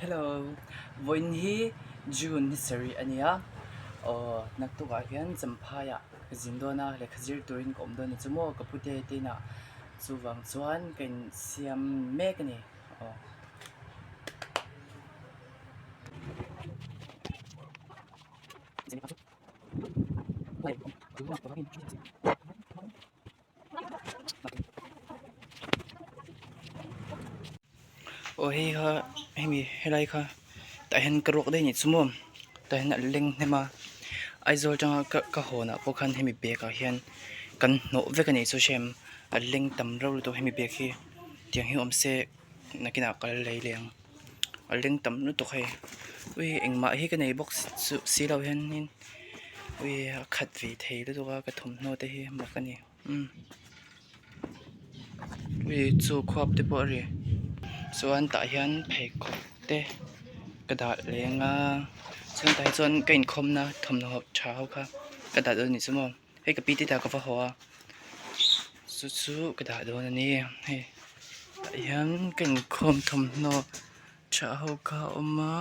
Hello, vawiin hi June ni sarih a nia, aw naktukah hian Champhaiah ka zin dawn a, lehkha zir turin ka awm dawn a ni chu maw ka pute te inah chuvang chuan ka insiam mek a ni aw. Aw hei kha hemi helai kha tah hian ka ruak daih a nih chu maw tah hian a leng hnem a Aizawl atanga ka ka hawn ah pawh khan hemi bag ah hian kan hnawh vek a nih chu hrem a leng tam reuh lutuk hemi bag hi tiang hi awm se nakinah ka la lei leh ang a leng tam lutuk hei ui engmah hi ka nei bawk si lo hianin ui a khat ve thei lutuk a ka thawmhnaw te hi mak a ni. Umm ui chu khuap te pawh a ri chuan tah hian pheikhawk te ka dah leng a chuan tah hi chuan ka inkhawmna thawmhnaw tha ho kha ka dah dawn a nih chu maw hei ka pi te tah ka va haw a chu chu ka dah dawn a ni hei tah hian ka inkhawm thawmhnaw tha ho kha a awm a.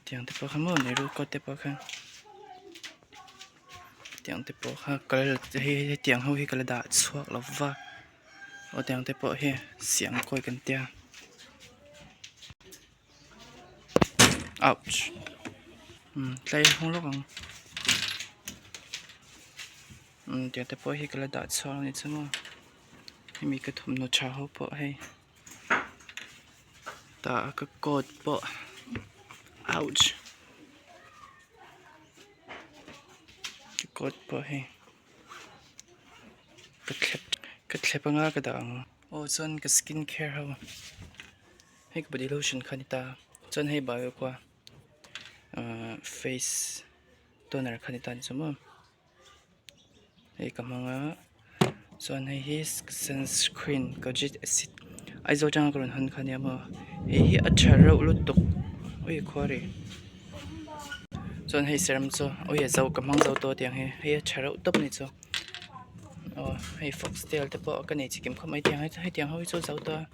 Tiang te pawh kha maw Nehru kawt te pawh kha tiang te pawh kha kal hei hetiang ho hi ka la dah chhuak lo va aw tiang te pawh hi siam kawi kan tia ouch umm tlai hawng lawk ang umm tiang te pawh hi ka la dah chhuak a ni chu maw hemi ka thawmhnaw tha ho pawh hei. Tah ka coat pawh ouch ka coat pawh hei ka thlep ka thlep anga ka dah ang aw chuan ka skin care ho hei ka body lotion kha a ni ta chuan hei bioqua ahh face toner kha a ni ta ni chu maw. Hei ka hmang a chuan hei hi sunscreen kojic acid Aizawl atanga ka rawn hawn kha ania maw hei hi a tha reuh lutuk ui khuari chuan hei serum chu ui a zo ka hmang zo tawh tiang hi hei a tha reuh tawp a ni chu aw hei foxtail te pawh ka nei chikim khawp mai tiang hi hetiang ho hi chu a zo tawh a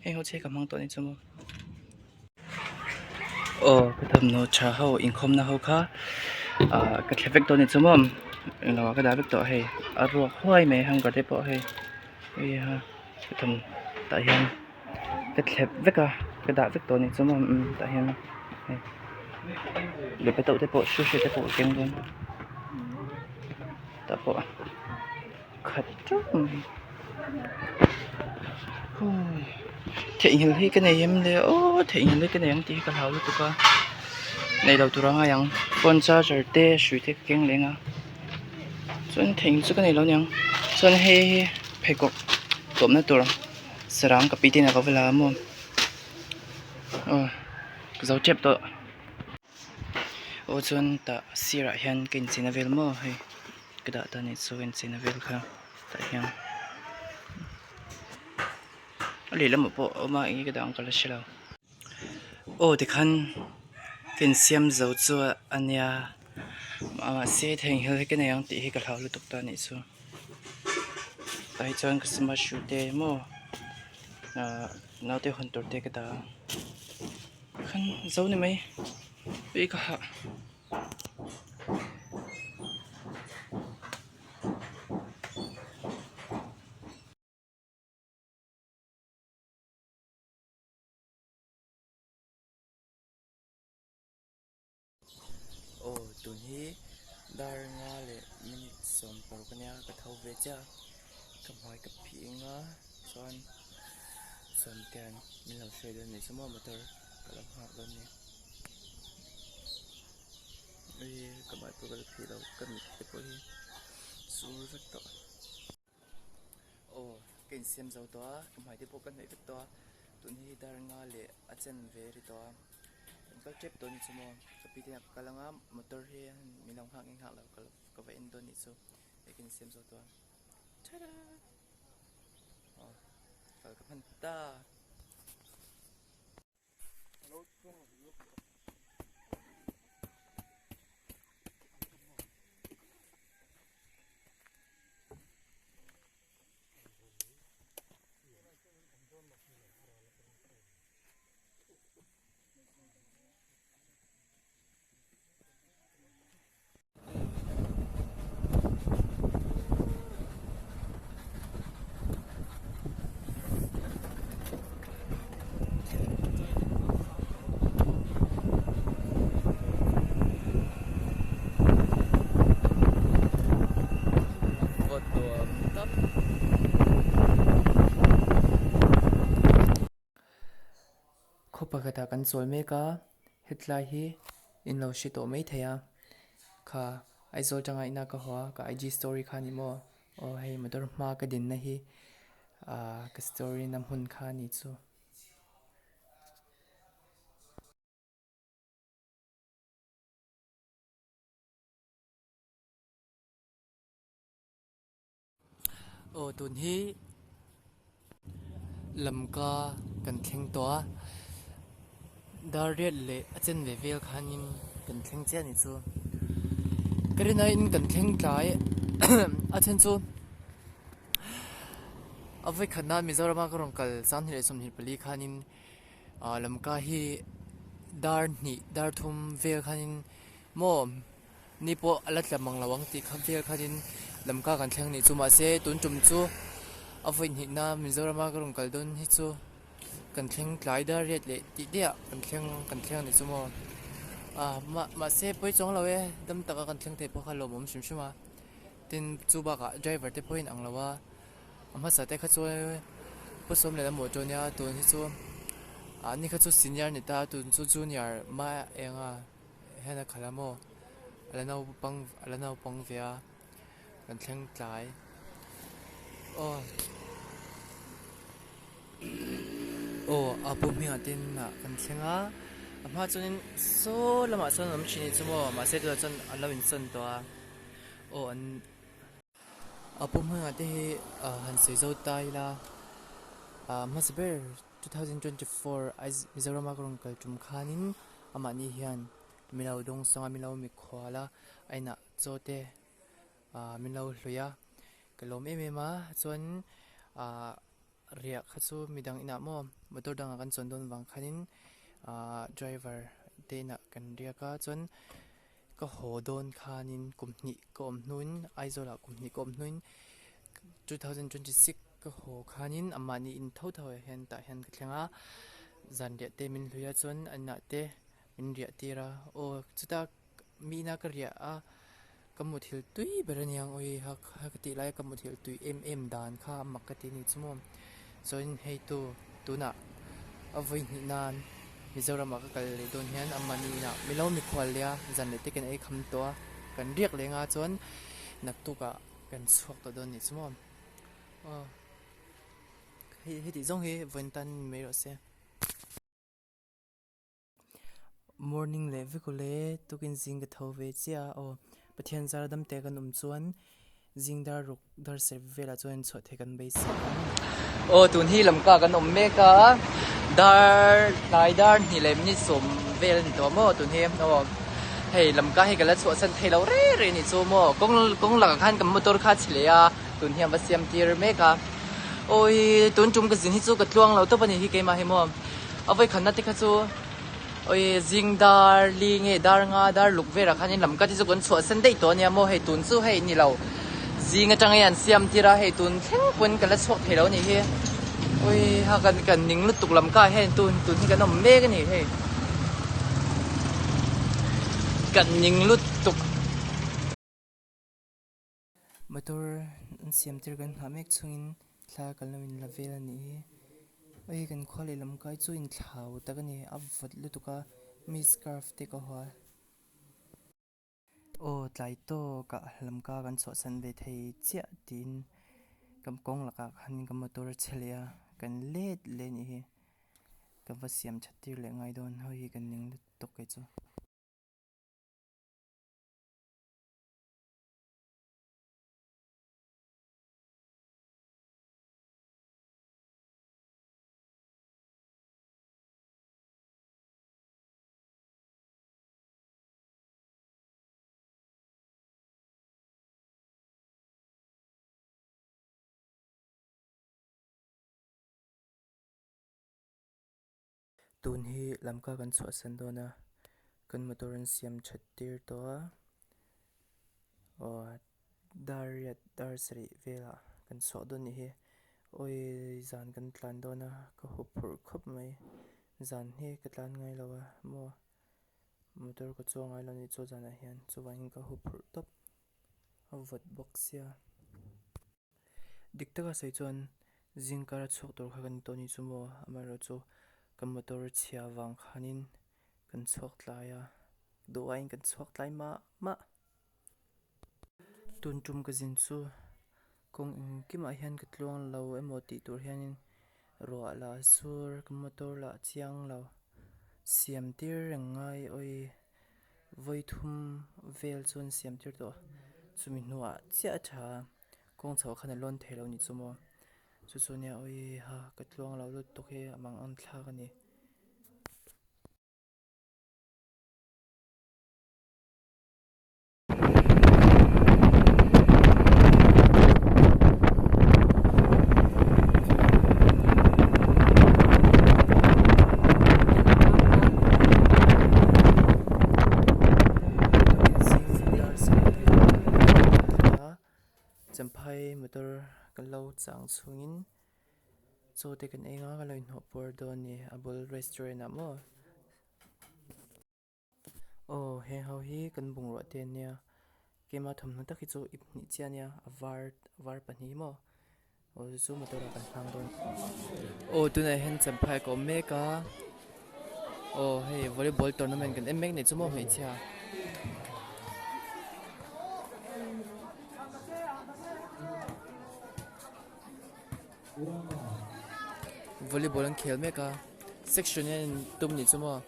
heng ho chu hei ka hmang tawh a ni chu maw. Aw ka thawmhnaw tha ho inkhawmna ho kha ah ka thlep vek tawh a ni chu maw englo ah ka dah vek tawh hei a ruak huai mai hanger te pawh hei hei ha ka thawm tah hian ka thlep vek a ka dah vek tawh a ni chu maw umm tah hian hei lehkha tauh te pawh shoe te pawh ka keng dawn tah pawh khat teuh mai theihnghilh hi ka nei em le aw theihnghilh hi ka nei ang tih hi ka hlau lutuk a nei lo tur a ngai ang phone charger te hrui te ka keng leng a chuan theihnghilh chu ka nei lo aniang chuan hei hi pheikhawk tawpna tur sarang ka pi te inah ka va la a maw aw ka zo tep tawh aw chuan tah sirah hian ka inchei na vel maw hei. Ka dah ta nih chu inchei na vel kha tah hian a lehlamah pawh a awm a enge ka dah ang ka la hre lo aw tikhan ka insiam zo chu a nia mahse theihnghilh hi ka nei ang tih hi ka hlau lutuk ta nih chu tah hi chuan christmas hrui te maw ahh naute hawn tur te ka dah a khan zo ni mai ui ka hah. Aw tun hi dar nga leh minute 16 a nia ka tho ve chiah a ka hmai ka phih eng a chuan sawmtea'n min lo hruai dawn a nih chu maw motor ka lo nghak dawn a ni. Hei ka hmai pawh ka la phih lo ka mit te pawh hi sur vek tawh aw ka insiam zo tawh a ka hmai te pawh ka hnawih vek tawh a tun hi dar nga leh a chen ve ri tawh a kan kal tep tawh a ni chu maw ka pi te inah ka kal ang a motor hi min lo nghak nge nghak lo ka va en dawn a nih chu hei ka insiam zo tawh a tada aw kal ka hman ta. pakhatah kan chawl mek a hetlai hi in lo hre tawh mai thei a kha Aizawl tanga ina ka haw a ka IG story kha a ni maw aw hei motor hma ka dinna hi ahh ka story na hmun kha a ni chu. Aw tun hi lamka kan thleng tawh a dar riat leh a chen ve vel khanin kan thleng chiah a nih chu ka rin aiin kan thleng tlai a then chu a vawikhat nan Mizoram a ka rawn kal sanghnih leh 24 khanin ah lamka hi dar hnih dar thum vel khanin maw. Ni pawh a la tla mang lo ang tih kha vel khanin lamka kan thleng nih chu mahse tun tum chu a vawi hnihna Mizorama ka rawn kal dawn hi chu kan thleng tlai dar riat leh tih daih ah kan thleng kan thleng a nih chu maw ah mah mahse pawi chuang lo e dam taka kan thleng thei pawh kha lawmawm hrim hrim a tin chu bakah driver te pawhin ang lo a a hmasa te kha chu pu sawm leh emaw tawh nia tun hi chu ah ni kha chu senior ni ta tun chu junior mah eng a. Hian a khalh a maw a la naupang a la naupang ve a kan thleng tlai aw aw a pu hmingah te inah kan thleng a a hma chuanin saw lamah sawn an awm thin a nih chu maw mahse tunah chuan an lo insawn tawh a aw an a pu hmingah te hi han sawi zo ta ila ah hmasa ber. 2024 Mizoram a ka rawn kal tum khanin amahni hian min lo dawng sawng a, min lo mikhual a, a inah chaw te ah min lo hlui a, ka lawm em em a, chuan ah riah kha chu midang inah maw motor dangah kan chuan dawn vang khanin ah driver te inah kan riak a, chuan ka haw dawn khanin kum hnih ka awm hnuin Aizawl ah kum hnih ka awm hnuin 2026 Ka haw khanin amahni in tho tho ah hian tah hian ka thleng a, zan riah te min hlui a chuan a inah te min riah tir a, aw chuta mi ina ka riah a ka muthilh tui ber a niang awi ha ka tih laia ka muthilh tui em em dan kha a mak ka ti a ni chu maw chuan hei tu tunah a vawi hnih nan Mizoram ah ka kal leh dawn hian amahni inah milo mikhual leh a zan leh te kan ei kham tawh a kan riak leng a chuan naktuk ah kan chhuak tawh dawn a ni chu maw. Aw hei heti zawng hi vawiin tan ni mai rawh se. Morning leh vek ule tukin zing ka tho ve chiah a aw Pathian zara dam te kan awm chuan zing dar ruk dar serh velah chuan chhuah theih kan beisei ang. Aw tun hi lamka kan awm mek a dar tlai dar hnih leh minute sawm vel a ni tawh maw tun hi aw hei lamka hi ka la chhuahsan thei lo reng reng a nih chu maw kawng kawng lakah khan kan motor kha a chhi leh a. Tun hian va siam tir mek a, awi tun tum ka zin hi chu ka tluang lo tawp a ni hi keimah hi maw, a vawi khatna te kha chu awi zing dar li nge dar nga dar luk velah khanin lam ka te chu kan chhuah sen daih tawh a nia maw hei tun chu hei ni lo zing atanga hian siam tir a hei tun thleng pawn ka la chhuak thei lo a nih hi awi ha kan kan ning lutuk lam kha hei tun tun hi kan awm mek a ni hei kan ning lutuk. Motor an siam tir kan nghah mek chungin thla kan lo inla vel a nih hi hei kan khua lehlam kai chu inthlau tak a ni a vawt lutuk a mi scarf te ka haw a aw tlai tawk ah lamka kan chhuahsan ve thei chiah tiin kan kawng lakah khan ka motor a che leh a kan let leh a nih hi ka va siam that tir leh ngai dawn hei hi kan ning lutuk kei chu. Tun hi lamka kan chhuahsan dawn a, kan motor an siam that tir tawh a, aw dar riat dar sarih velah kan chhuah dawn nih hi, awi zan kan tlan dawn a ka huphurh khawp mai, zan hi ka tlan ngai lo a maw motor ka chuang ngai lo a nih chu zanah hian chuvangin ka huphurh tawp a vawt bawk sia. Dik taka sawi chuan zingkar a chhuak tur kha kan ni tawh a ni chu maw amaherawhchu. Ka motor chhia vang khanin kan chhuak tlai a, duh aiin kan chhuak tlai mah mah. Tun tum ka zin chu kawng engkimah hian ka tluang lo emaw tih tur hianin ruah lah a sur, ka motor lah a chiang lo. Siam tir reng ngai awi vawi thum vel chuan siam tir tawh a, chumi hnuah chiah a tha a, kawng chhoh khan a lawn thei lo ni chu maw. Chu chu nia awi ha ka tluang lo lutuk hi a mang ang thlak a ni. Champhai motor kan lo chang chhungin chaw te kan ei ang a kan lo inhnawh puar dawn a ni a bul restaurant ah maw aw heng ho hi kan bungrua te an nia keima thawmhnaw tak hi chu ip hnih chiah a nia a var a var pahnih hi maw aw chu chu motor ah kan hmang dawn aw tunah hian champhai ka awm mek a aw hei volleyball tournament kan en mek nih chu maw hmeichhia. Volleyball an khel mek a section hian in tum nih chu maw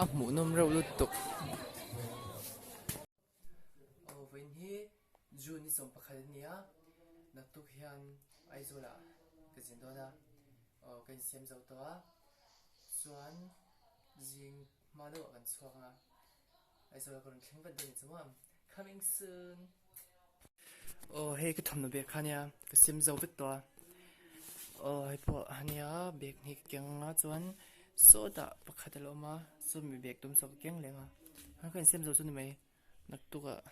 a hmuh nawm reuh lutuk. Aw vawiin hi June ni 11 a ni a naktuk hian Aizawl ah ka zin dawn a aw ka insiam zo tawh a chuan zing hma deuh ah kan chhuak a Aizawl ah ka rawn thleng vat dawn ni chu maw coming soon. Aw hei ka thawmhnaw bag kha ania ka siam zo vek tawh a aw hei pawh ania bag hnih ka keng anga chuan sawtah pakhat a lo awm a sawmi bag tum saw ka keng leh ang a ka insiam zo chu ni mai naktuk ah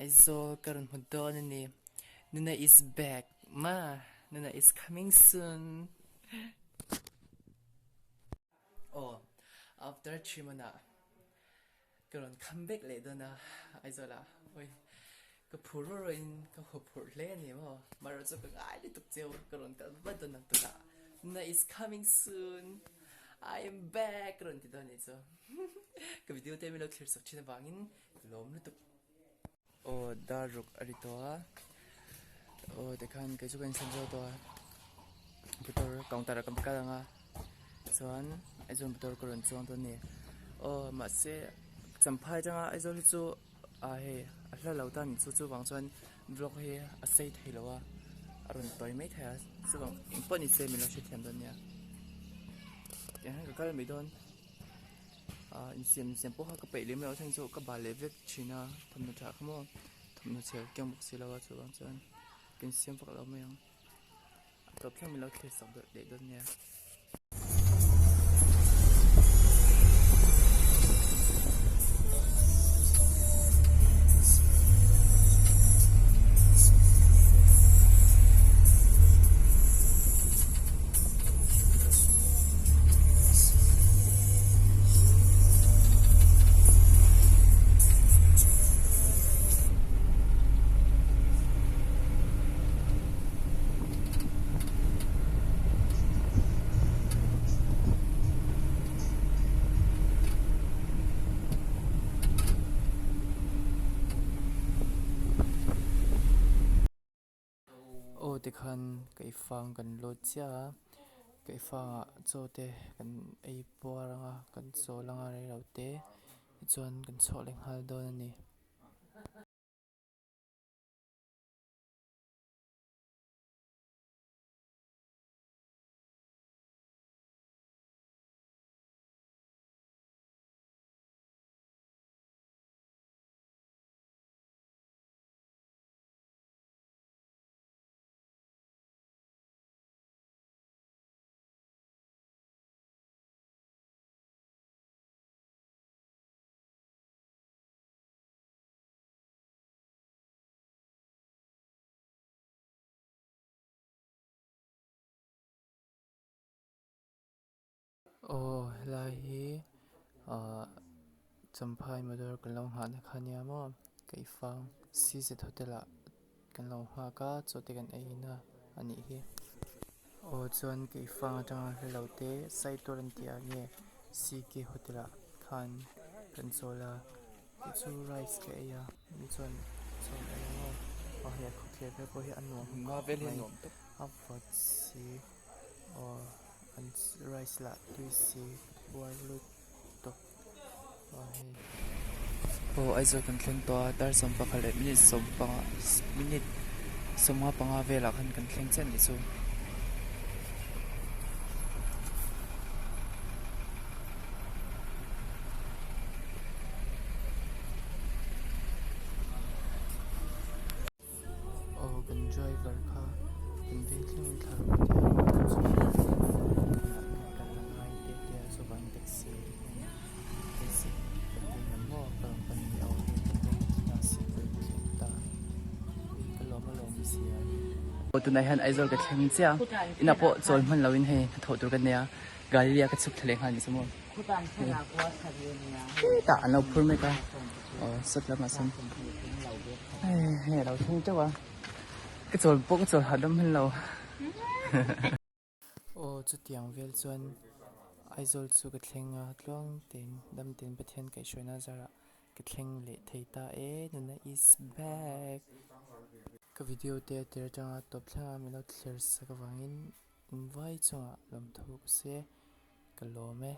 Aizawl ka rawn hmu dawn a ni Nuna is back ma Nuna is coming soon aw after 3 month ah. Ka rawn kham vek leh dawn a, Aizawl ah awi ka phur rawh rawh in ka haw phurh hle a ni maw, marawh chu ka ngai lutuk cheu ka rawn kal vat dawn ang tunah Nuna is coming soon, I am back ka rawn ti dawn a nih chu ka video te min lo thlir sak thin avangin ka lawm lutuk. Aw dar ruk a ri tawh a, aw tikhan kei chu ka insiam zo tawh a, motor counter ah ka va kal ang a chuan Aizawl motor ka rawn chuang dawn a ni aw mahse Champhai atanga Aizawl hi chu ah hei a hla lo ta a ni chu chuvang chuan vlog hi a sei thei lo a a rawn tawi mai thei a chuvang engpawh ni se min lo hrethiam dawn nia tiang hian ka kal mai dawn. Ahh insiam insiam pawh kha ka peih lem lo a chhan chu ka bal leh vek thin a thawmhnaw tha kha maw thawmhnaw chhe keng bawk si lo a chuvang chuan ka insiam vak lo mai ang a tawp thleng min lo thlir sak deuh leh dawn nia. Aw tikhan keifang kan lut chiah a keifangah chaw te kan ei puar ang a kan chawl ang a reilo te tichuan kan chhuak leh nghal dawn a ni. Aw helai hi ahh champhai motor kan lo nghahna kha ania maw keifang cz hotel ah kan lo nghak a chaw te kan ei in a anih hi. Aw chuan keifang atanga hla lo te Saitual an tih ah nge CK hotel ah khan kan chawl a tih chu rice ka ei a mi chuan chaw an ei ang aw aw hei a khawthlir vel pawh hi a nuam khawp mai a vawt si aw an rice lah tui si puar lutuk. Aw Aizawl kan thleng tawh a dar 11 leh minute 15 minute 55 velah khan kan thleng chiah anih chu. Aw kan driver kha kan veng thleng in thla rawh tia kan kal a ngai te tia chuvangin taxi taxi kan veng lam maw ka rawn pan leh aw hei kan veng thleng a sipui ka thleng ta in ka lawm alawm zia hi. Aw tunah hian Aizawl ka thleng chiah a inah pawh chawl hman loin hei hnathawh tur ka nei a Galilea ka chhuk thla leh nghal ni chu maw hetah an lo phur mek a aw sawt lamah sawn hei a lo thleng teuh a ka chawl pawh ka chawl hahdam hman lo aw chutiang vel chuan Aizawl chu ka thleng a tluang tein dam tein Pathian kaihhruaina zarah ka thleng leh thei ta e nuna is back ka video te a tir atanga tawp thleng a min lo thlir sak avangin. Vai chungah lawmthu ka se ka lawm e.